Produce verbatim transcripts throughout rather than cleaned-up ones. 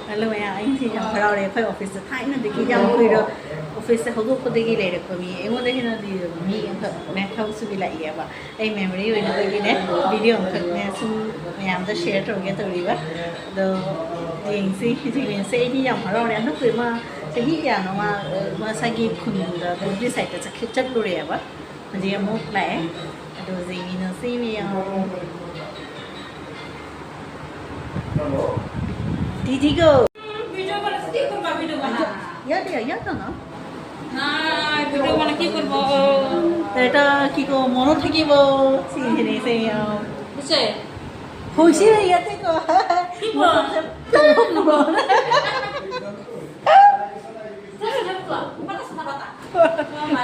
Hello ꯃꯌꯥꯝ, ꯑꯩꯁꯦ ꯌꯥꯝ ꯍꯔꯥꯎꯔꯦ꯫ ꯑꯩꯈꯣꯏ ꯑꯣꯐꯤꯁꯇ ꯊꯥꯏꯅꯗꯒꯤ ꯌꯥꯝ ꯀꯨꯏꯔ, ꯑꯣꯐꯤꯁꯁꯦ ꯍꯧꯗꯣꯛꯄꯗꯒꯤ ꯂꯩꯔꯛꯄ ꯃꯤ, ꯑꯩꯉꯣꯟꯗ ꯍꯦꯟꯅ ꯂꯤꯔꯕ ꯃꯤ ꯑꯃꯈꯛꯅꯦ ꯊꯕꯛ ꯁꯨꯕꯤ ꯂꯥꯛꯏꯌꯦꯕ꯫ ꯑꯩ ꯃꯦꯃꯣꯔꯤ ꯑꯣꯏꯅꯕꯒꯤꯅꯦ, ꯚꯤꯗꯤꯑꯣ ꯑꯃꯈꯛꯅꯦ ꯁꯨꯝ ꯃꯌꯥꯝꯗ ꯁꯤꯌꯔ ꯇꯧꯒꯦ ꯇꯧꯔꯤꯕ꯫ ꯑꯗꯣ ꯌꯦꯡꯁꯤ, ꯌꯦꯡꯁꯤ꯫ ꯑꯩꯗꯤ ꯌꯥꯝ ꯍꯔꯥꯎꯔꯦ꯫ ꯍꯟꯗꯛ ꯀꯨꯏ ꯃꯥ ꯆꯍꯤ ꯀꯌꯥꯅꯣ ꯃꯥ, ꯑ, ꯃꯁꯥꯒꯤ ꯈꯨꯟꯗ ꯀꯣꯝꯕꯤ ꯁꯥꯏꯠꯇ ꯆꯠꯈꯤ-, ꯆꯠꯂꯨꯔꯦꯕ꯫ ꯍꯧꯖꯤꯛ ꯑꯃꯨꯛ ꯂꯥꯛꯑꯦ꯫ ꯑꯗꯣ ꯍꯧꯖꯤꯛ ꯃꯤꯅ ꯁꯤ ꯃꯌꯥꯝ ꯇꯤꯊꯤꯒꯣ। ꯌꯥꯗꯦ, ꯌꯥꯗꯦ ꯅ? নাই, ভিডিঅ' বনাই কি কৰিব? এটা কি কম, মনত থাকিব। চিনি চিনি। বুজিছে? হৈছে ইয়াতে ক। কি কোৱা?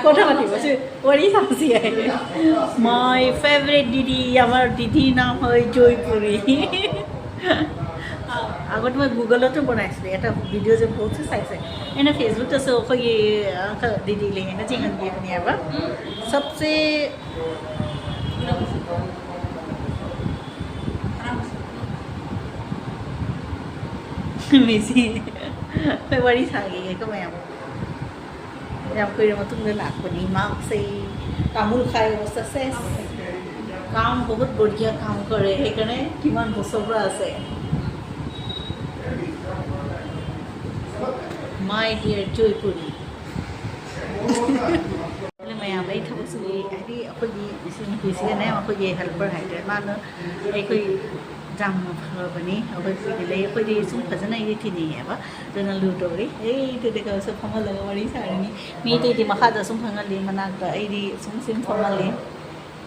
কথা পাতিব, চি-, ৱাৰী চাম চি আই। My favorite দিদি, আমাৰ দিদিৰ নাম হয় জয়পুৰী। আগতে মই গুগলতো বনাইছিলোঁ, এটা ভিডিঅ' যে বহুত চাইছে, এনে ফেচবুকত আছে, ꯑꯩꯈꯣꯏꯒꯤ ꯑꯪꯀꯜ ꯗꯤꯗꯤ ꯂꯩꯌꯦꯅ ꯆꯤꯡꯍꯟꯕꯤꯕꯅꯦꯕ꯫ ꯁꯞꯁꯦ ꯃꯤꯁꯤ ꯑꯩꯈꯣꯏ ꯋꯥꯔꯤ ꯁꯥꯈꯤꯒꯦꯀꯣ ꯃꯌꯥꯝ꯫ ꯌꯥꯝ ꯀꯨꯏꯔ ꯃꯇꯨꯡꯗ ꯂꯥꯛꯄꯅꯤ꯫ ꯃꯍꯥꯛꯁꯦ ꯇꯥꯃꯨꯜ ꯈꯥꯏ ꯑꯣ ꯁꯛꯁꯦꯁ꯫ কাম বহুত বঢ়িয়া কাম কৰে, সেইকাৰণে কিমান বছৰ পৰা আছে। My dear ꯖয়পুৰী꯫ ꯑꯗꯨꯅ ꯃꯌꯥꯝ ꯑꯩ ꯊꯕꯛ ꯁꯨꯕꯤ, ꯍꯥꯏꯗꯤ ꯑꯩꯈꯣꯏꯒꯤ ꯏꯆꯦ ꯅꯨꯄꯤꯁꯤꯒꯅꯦ, ꯑꯩꯈꯣꯏꯒꯤ ꯍꯦꯜꯄꯔ ꯍꯥꯏꯇꯥꯔꯦ, ꯃꯥꯅ ꯑꯩꯈꯣꯏ ꯌꯥꯝꯅ ꯐꯕꯅꯤ꯫ ꯑꯩꯈꯣꯏ ꯁꯤꯗ ꯂꯩ, ꯑꯩꯈꯣꯏꯗꯤ ꯁꯨꯝ ꯐꯖꯅ ꯑꯩꯗꯤ ꯇꯤꯟꯅꯩꯌꯦꯕ꯫ ꯑꯗꯨꯅ ꯂꯨ ꯇꯧꯔꯤ꯫ ꯑꯩ ꯇꯦꯗꯦꯀꯥꯁꯨ ꯐꯝꯍꯜꯂꯒ ꯋꯥꯔꯤ ꯁꯥꯔꯅꯤ꯫ ꯃꯤ ꯑꯇꯩꯗꯤ ꯃꯈꯥꯗ ꯁꯨꯝ ꯐꯝꯍꯜꯂꯤ, ꯃꯅꯥꯛꯇ ꯑꯩꯗꯤ ꯁꯨꯝ ꯁꯨꯝ ꯐꯝꯍꯜꯂꯤ꯫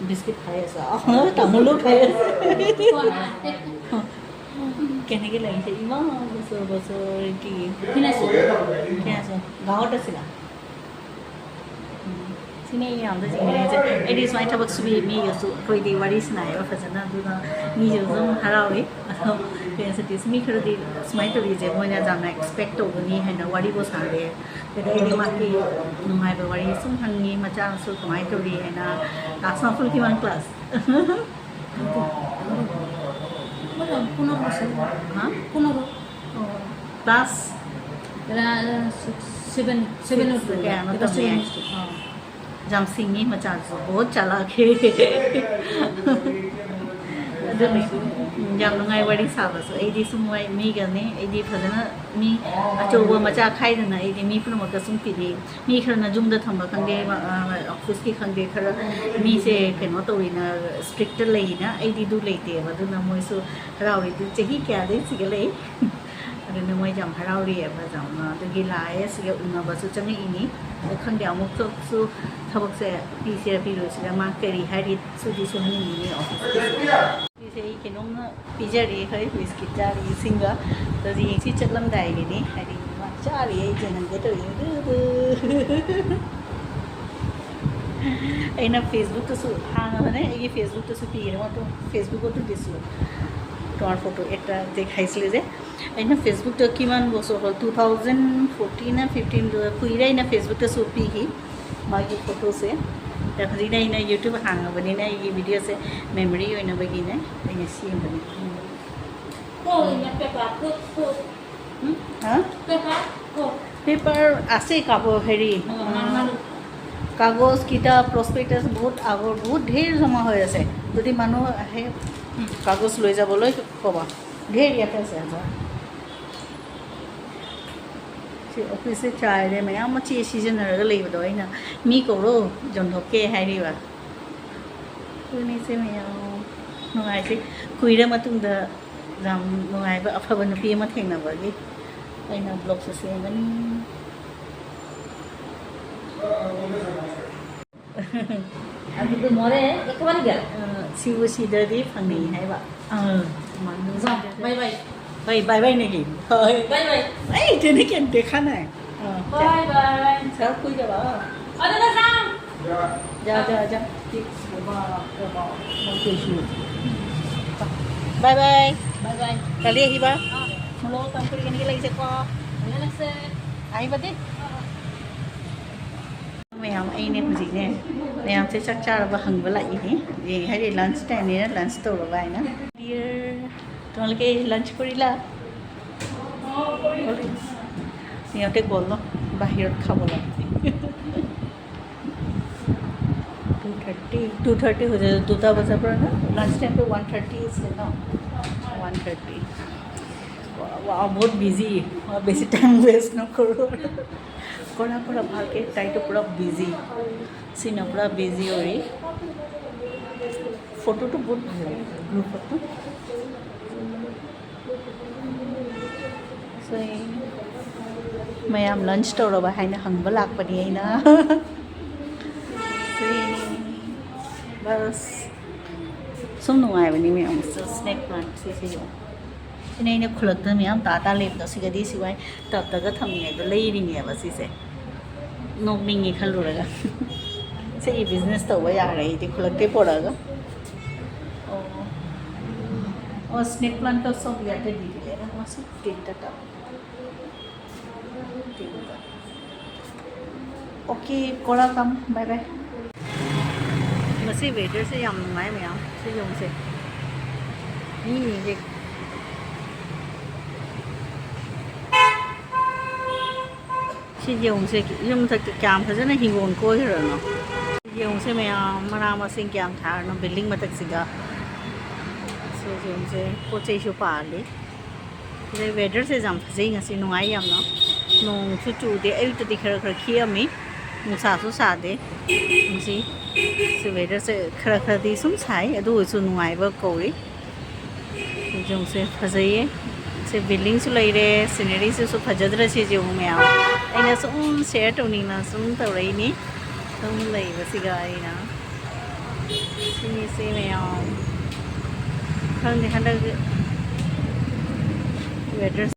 বিস্কিট খাই আছে। তামোলো খাই আছে। কেনেকে লাগিছে? ইমান বছৰ বছৰ কি? কিনাইছো। কিনাইছো। গাঁৱত আছিলা? ꯎꯝ, ꯁꯤꯅꯦ ꯑꯩꯅ ꯌꯥꯝꯅ ꯆꯤꯡꯅꯔꯤꯁꯦ꯫ ꯑꯩꯗꯤ ꯁꯨꯃꯥꯏꯅ ꯊꯕꯛ ꯁꯨꯕꯤ ꯃꯤꯒꯁꯨ ꯑꯩꯈꯣꯏꯗꯤ ꯋꯥꯔꯤ ꯁꯥꯟꯅꯩꯌꯦꯕ ꯐꯖꯅ, ꯑꯗꯨꯅ ꯃꯤꯁꯨ ꯑꯗꯨꯝ ꯍꯔꯥꯎꯏ꯫ ꯑꯗꯣ ꯀꯩꯅꯣ ꯁꯇꯤꯁ, ꯃꯤ ꯈꯔꯗꯤ ꯁꯨꯃꯥꯏꯅ ꯇꯧꯔꯤꯁꯦ ꯃꯣꯏꯅ ꯌꯥꯝꯅ ꯑꯦꯛꯁꯄꯦꯛ ꯇꯧꯒꯅꯤ ꯍꯥꯏꯅ ꯋꯥꯔꯤꯕꯨ ꯁꯥꯔꯦ꯫ ꯑꯗꯩꯗꯤ ꯃꯥꯒꯤ ꯅꯨꯡꯉꯥꯏꯕ ꯋꯥꯔꯤ ꯁꯨꯝ ꯍꯪꯉꯤ, ꯃꯆꯥꯁꯨ ꯀꯃꯥꯏꯅ ꯇꯧꯔꯤ ꯍꯥꯏꯅ꯫ ꯂꯥꯁ ꯃꯥ ꯐꯨꯜ ꯀꯤꯃꯥꯟ ꯀ꯭ꯂꯥꯁ? ꯄꯨꯟꯅ ꯄꯨꯟꯅ ꯍꯥ? ꯄꯨꯟꯅ ꯑꯣ꯫ Class class six, seven, seven six ꯑꯣꯏꯗꯣꯏꯔꯥ? ꯀꯌꯥꯅꯣ ꯀ꯭ꯂꯥꯁ ꯇꯝꯃꯦ꯫ ꯁꯚꯦꯟ꯫ ꯑꯥ꯫ ꯌꯥꯝ ꯁꯤꯡꯉꯤ ꯃꯆꯥꯁꯨ, ꯕꯣꯠ ꯆꯥꯂꯥꯛꯈꯤ꯫ ꯑꯗꯨꯅꯤ꯫ ꯎꯝ, ꯌꯥꯝ ꯅꯨꯡꯉꯥꯏ ꯋꯥꯔꯤ ꯁꯥꯕꯁꯨ꯫ ꯑꯩꯗꯤ ꯁꯨꯝ ꯋꯥꯏ ꯃꯤꯒꯅꯤ, ꯑꯩꯗꯤ ꯐꯖꯅ ꯃꯤ ꯑꯆꯧꯕ ꯃꯆꯥ ꯈꯥꯏꯗꯅ ꯑꯩꯗꯤ ꯃꯤ ꯄꯨꯝꯅꯃꯛꯇ ꯁꯨꯝ ꯇꯤꯟꯅꯩ꯫ ꯃꯤ ꯈꯔꯅ ꯌꯨꯝꯗ ꯊꯝꯕ ꯈꯪꯗꯦ, ꯑ, ꯑꯣꯐꯤꯁꯀꯤ ꯈꯪꯗꯦ, ꯈꯔ ꯃꯤꯁꯦ ꯀꯩꯅꯣ ꯇꯧꯋꯤꯅ, ꯏꯁꯇ꯭ꯔꯤꯛꯇ ꯂꯩꯅ, ꯑꯩꯗꯤ ꯑꯗꯨ ꯂꯩꯇꯦꯕ꯫ ꯑꯗꯨꯅ ꯃꯣꯏꯁꯨ ꯍꯔꯥꯎꯔꯤꯗꯨ ꯆꯍꯤ ꯀꯌꯥꯗꯩ ꯁꯤꯒ ꯂꯩ꯫ ꯑꯗꯨꯅ ꯃꯣꯏ ꯌꯥꯝ ꯍꯔꯥꯎꯔꯤꯑꯕ, ꯌꯥꯝꯅ꯫ ꯑꯗꯨꯒꯤ ꯂꯥꯛꯑꯦ, ꯁꯤꯒ ꯎꯅꯕꯁꯨ ꯆꯪꯉꯛꯏꯅꯤ꯫ ꯑꯗꯣ ꯈꯪꯗꯦ, ꯑꯃꯨꯛꯁꯨ ꯊꯕꯛꯁꯦ ꯄꯤꯁꯤꯔ ꯄꯤꯔꯣꯏꯁꯤꯔ, ꯃꯥ ꯀꯔꯤ ꯍꯥꯏꯔꯤ, ꯁꯨꯗꯤ ꯁꯨꯍꯟꯅꯤꯡꯉꯤꯅꯤ ꯑꯣꯐꯤꯁꯀꯤ꯫ ꯁꯤꯁꯦ ꯑꯩ ꯀꯩꯅꯣꯝꯅ ꯄꯤꯖꯔꯤ, ꯑꯩꯈꯣꯏ ꯕꯤꯁꯀꯤꯠ ꯆꯥꯔꯤ ꯏꯁꯤꯡꯒ꯫ ꯑꯗꯣ ꯍꯌꯦꯡꯁꯤ ꯆꯠꯂꯝꯗꯥꯏꯒꯤꯅꯤ, ꯍꯥꯏꯗꯤ ꯃꯥ ꯆꯥꯔꯤ, ꯑꯩ ꯌꯦꯡꯍꯟꯒꯦ ꯇꯧꯔꯤꯅꯤ꯫ ꯑꯗꯨ, ꯑꯗꯨ꯫ ꯑꯩꯅ ꯐꯦꯁꯕꯨꯛꯇꯁꯨ ꯍꯥꯡꯉꯕꯅꯦ, ꯑꯩꯒꯤ ꯐꯦꯁꯕꯨꯛꯇꯁꯨ ꯄꯤꯔꯦ, ꯃꯥꯗꯣ ꯐꯦꯁꯕꯨꯛ ꯑꯗꯨꯒꯤꯁꯨ ꯇꯣꯉꯥꯟ ꯐꯣꯇꯣ ꯑꯦꯛꯇ ꯇꯦꯛ ꯍꯥꯏꯁꯤꯜꯂꯤꯁꯦ꯫ ꯑꯩꯅ ꯐꯦꯁꯕꯨꯛꯇ ꯀꯤꯃꯥꯟ ꯕꯣꯁꯣ ꯍꯣꯜ two thousand fourteen ꯐꯤꯐꯇꯤꯟꯗꯨꯗ ꯀꯨꯏꯔꯦ, ꯑꯩꯅ ꯐꯦꯁꯕꯨꯛꯇꯁꯨ ꯄꯤꯈꯤ ꯃꯥꯒꯤ ꯐꯣꯇꯣꯁꯦ꯫ ꯑꯗ ꯍꯧꯖꯤꯛꯅ ꯑꯩꯅ ꯌꯨꯇ꯭ꯌꯨꯕ ꯍꯥꯡꯉꯕꯅꯤꯅ ꯑꯩꯒꯤ ꯚꯤꯗꯤꯑꯣꯁꯦ ꯃꯦꯃꯣꯔꯤ ꯑꯣꯏꯅꯕꯒꯤꯅꯦ ꯑꯩꯅ ꯁꯦꯝꯕꯅꯤ꯫ ꯀꯣ, ꯏꯅ ꯄꯦꯄꯥ, ꯀꯣ, ꯀꯣ꯫ ꯎꯝ? ꯍꯥ? ꯄꯦꯄꯥ, ꯀꯣ꯫ ꯄꯦꯄꯔ আছে, কাগজ, হেৰি, ꯎꯝ, ꯎꯝ, ꯎꯝ꯫ কাগজ, কিতাপ, প্ৰচপেক্টাছ বহুত আগৰ, বহুত ঢেৰ জমা হৈ আছে। যদি মানুহ আহে, কাগজ লৈ যাবলৈ ক'বা। ঢেৰ ইয়াতে আছে, যোৱা। ꯁꯤ ꯑꯣꯐꯤꯁꯁꯦ ꯆꯥꯏꯔꯦ, ꯃꯌꯥꯝ ꯃꯆꯦ ꯁꯤꯖꯤꯟꯅꯔꯒ ꯂꯩꯕꯗꯣ ꯑꯩꯅ ꯃꯤ ꯀꯧꯔꯣ, ꯌꯣꯟꯊꯣꯛꯀꯦ ꯍꯥꯏꯔꯤꯕ꯫ ꯑꯗꯨꯅꯤꯁꯦ ꯃꯌꯥꯝ ꯅꯨꯡꯉꯥꯏꯁꯦ꯫ ꯀꯨꯏꯔ ꯃꯇꯨꯡꯗ ꯌꯥꯝ ꯅꯨꯡꯉꯥꯏꯕ, ꯑꯐꯕ ꯅꯨꯄꯤ ꯑꯃ ꯊꯦꯡꯅꯕꯒꯤ ꯑꯩꯅ ꯕ꯭ꯂꯣꯛꯁꯦ ꯁꯦꯝꯕꯅꯤ꯫ ꯑꯗꯨꯗꯤ ꯃꯣꯔꯦ ꯑꯦꯀꯦꯕꯥꯔꯦ ꯒꯦ꯫ ꯑ, ꯁꯤꯕꯨ ꯁꯤꯗ꯭ꯔꯗꯤ ꯐꯪꯅꯩ ꯍꯥꯏꯕ꯫ ꯑ, ꯃꯥꯅꯤ꯫ ꯖꯥ, ꯕꯥꯏ ꯕꯥꯏ꯫ ꯍꯣꯏ, ꯕꯥꯏ ꯕꯥꯏ ꯅꯦꯒꯤ꯫ ꯍꯣꯏ꯫ ꯕꯥꯏ ꯕꯥꯏ꯫ ꯑꯩ ꯏꯇꯦꯅꯦ ꯀꯦꯟ ꯗꯦꯈꯥ ꯅꯥꯏ꯫ ꯑ, ꯕꯥꯏ ꯕꯥꯏ꯫ ꯁꯥꯔ ꯀꯨꯏ ꯖꯥꯕ꯫ ꯑꯗꯨꯅ ꯖꯥ꯫ ꯖꯥ, ꯖꯥ, ꯖꯥ꯫ ꯕꯥꯏ ꯕꯥꯏ꯫ ꯕꯥꯏ ꯕꯥꯏ꯫ ꯀꯥꯂꯤ ꯑꯍꯤꯕ꯫ ꯑ꯫ ꯃꯣꯂꯣ ꯇꯝꯄꯨꯔꯤ ꯀꯅꯤ ꯂꯩꯁꯦ ꯀꯣ꯫ ꯂꯩꯁꯦ꯫ ꯑꯍꯤꯕ ꯗꯤ꯫ ꯑ꯫ ꯃꯌꯥꯝ, ꯑꯩꯅꯦ ꯍꯧꯖꯤꯛꯅꯦ, ꯃꯌꯥꯝꯁꯦ ꯆꯥꯛ ꯆꯥꯔꯕ ꯍꯪꯕ ꯂꯥꯛꯏꯅꯦ꯫ ꯍꯌꯦꯡ ꯍꯥꯏꯗꯤ ꯂꯟꯆ ꯇꯥꯏꯝꯅꯤꯅ ꯂꯟꯆ ꯇꯧꯔꯕ ꯍꯥꯏꯅ꯫ Dear, তোমালোকে লাঞ্চ কৰিলা? সিহঁতে গ'ল ন বাহিৰত খাবলৈ। টু থাৰ্টি, টু থাৰ্টি হৈছে, দুটা বজাৰ পৰা ন? লাঞ্চ টাইমটো ওৱান থাৰ্টি আছে ন? One thirty. ৱা, বহুত বিজি। মই বেছি টাইম ৱেষ্ট নকৰোঁ। কৰা, কৰা, ভালকৈ। তাইতো পূৰা বিজি। চিনা পূৰা বিজি অৰি। ফটোটো বহুত ভাল লাগে, গ্ৰুপ ফটো। ꯁꯤ ꯃꯌꯥꯝ ꯂꯟꯆ ꯇꯧꯔꯕ ꯍꯥꯏꯅ ꯍꯪꯕ ꯂꯥꯛꯄꯅꯤ ꯑꯩꯅ꯫ ꯁꯤꯅꯤ꯫ ꯕꯁ꯫ ꯁꯨꯝ ꯅꯨꯡꯉꯥꯏꯕꯅꯤ ꯃꯌꯥꯝ꯫ ꯁ꯭ꯅꯦꯛ ꯄ꯭ꯂꯥꯟꯠ ꯁꯤꯁꯦ ꯌꯦꯡꯉꯣ꯫ ꯁꯤꯅ ꯑꯩꯅ ꯈꯨꯜꯂꯛꯇ ꯃꯌꯥꯝ ꯇꯥ ꯇꯥ ꯂꯩꯕꯗꯣ ꯁꯤꯒꯗꯤ ꯁꯤꯋꯥꯏ ꯇꯞꯇꯒ ꯊꯝꯃꯤꯉꯩꯗ ꯂꯩꯔꯤꯅꯦꯕ ꯁꯤꯁꯦ꯫ ꯅꯣꯛꯅꯤꯡꯉꯤ ꯈꯜꯂꯨꯔꯒ꯫ ꯁꯤꯒꯤ ꯕꯤꯖꯤꯅꯦꯁ ꯇꯧꯕ ꯌꯥꯔꯦ ꯑꯩꯗꯤ ꯈꯨꯜꯂꯛꯇꯩ ꯄꯣꯔꯛꯑꯒ꯫ ꯑꯣ꯫ ꯑꯣ, ꯁ꯭ꯅꯦꯛ ꯄ꯭ꯂꯥꯟꯠꯇ ꯁꯣꯝ ꯌꯥꯗꯦ ꯗꯤꯗꯤ ꯂꯩꯔꯦ꯫ ꯃꯁꯤ ꯇꯤꯟꯇ ꯇꯧ꯫ ꯇꯤꯟꯇ꯫ ꯑꯣꯀꯦ, ꯀꯣꯔꯥ ꯀꯝ, ꯕꯥꯏ ꯕꯥꯏ꯫ ꯉꯁꯤ ꯋꯦꯗꯔꯁꯦ ꯌꯥꯝ ꯅꯨꯡꯉꯥꯏ ꯃꯌꯥꯝ꯫ ꯁꯤ ꯌꯦꯡꯉꯨꯁꯦ꯫ ꯃꯤ ꯌꯦꯡꯁꯦ꯫ ꯁꯤ ꯌꯦꯡꯉꯨꯁꯦ, ꯌꯨꯝ ꯃꯊꯛꯇ ꯀꯌꯥꯝ ꯐꯖꯅ ꯍꯤꯡꯒꯣꯜ ꯀꯣꯏꯈ꯭ꯔꯅꯣ꯫ ꯌꯦꯡꯉꯨꯁꯦ ꯃꯌꯥꯝ, ꯃꯅꯥ ꯃꯁꯤꯡ ꯀꯌꯥꯝ ꯊꯥꯔꯅꯣ building ꯃꯊꯛꯁꯤꯗ꯫ ꯁꯤ ꯌꯦꯡꯉꯨꯁꯦ, ꯄꯣꯠ ꯆꯩꯁꯨ ꯄꯥꯜꯂꯤ꯫ ꯑꯗꯩ ꯋꯦꯗꯔꯁꯦ ꯌꯥꯝ ꯐꯖꯩ ꯉꯁꯤ, ꯅꯨꯡꯉꯥꯏ ꯌꯥꯝꯅ꯫ ꯅꯣꯡꯁꯨ ꯆꯨꯗꯦ, ꯑꯌꯨꯛꯇꯗꯤ ꯈꯔ ꯈꯔ ꯈꯤꯛꯑꯝꯃꯤ, ꯅꯨꯡꯁꯥꯁꯨ ꯁꯥꯗꯦ꯫ ꯉꯁꯤ ꯁꯤ ꯋꯦꯗꯔꯁꯦ ꯈꯔ ꯈꯔꯗꯤ ꯁꯨꯝ ꯁꯥꯏ, ꯑꯗꯨ ꯑꯣꯏꯔꯁꯨ ꯅꯨꯡꯉꯥꯏꯕ ꯀꯧꯏ꯫ ꯌꯦꯡꯉꯨꯁꯦ, ꯐꯖꯩꯌꯦ꯫ ꯁꯤ buildingꯁꯨ ꯂꯩꯔꯦ, sceneryꯁꯤꯁꯨ ꯐꯖꯗ꯭ꯔꯥ ꯁꯤꯁꯦ? ꯌꯦꯡꯉꯨ ꯃꯌꯥꯝ, ꯑꯩꯅ ꯁꯨꯝ share ꯇꯧꯅꯤꯡꯅ ꯁꯨꯝ ꯇꯧꯔꯛꯏꯅꯤ꯫ ꯁꯨꯝ ꯂꯩꯕꯁꯤꯒ ꯑꯩꯅ ꯁꯤꯅꯤꯁꯦ ꯃꯌꯥꯝ꯫ ꯈꯪꯗꯦ ꯍꯟꯗꯛ weather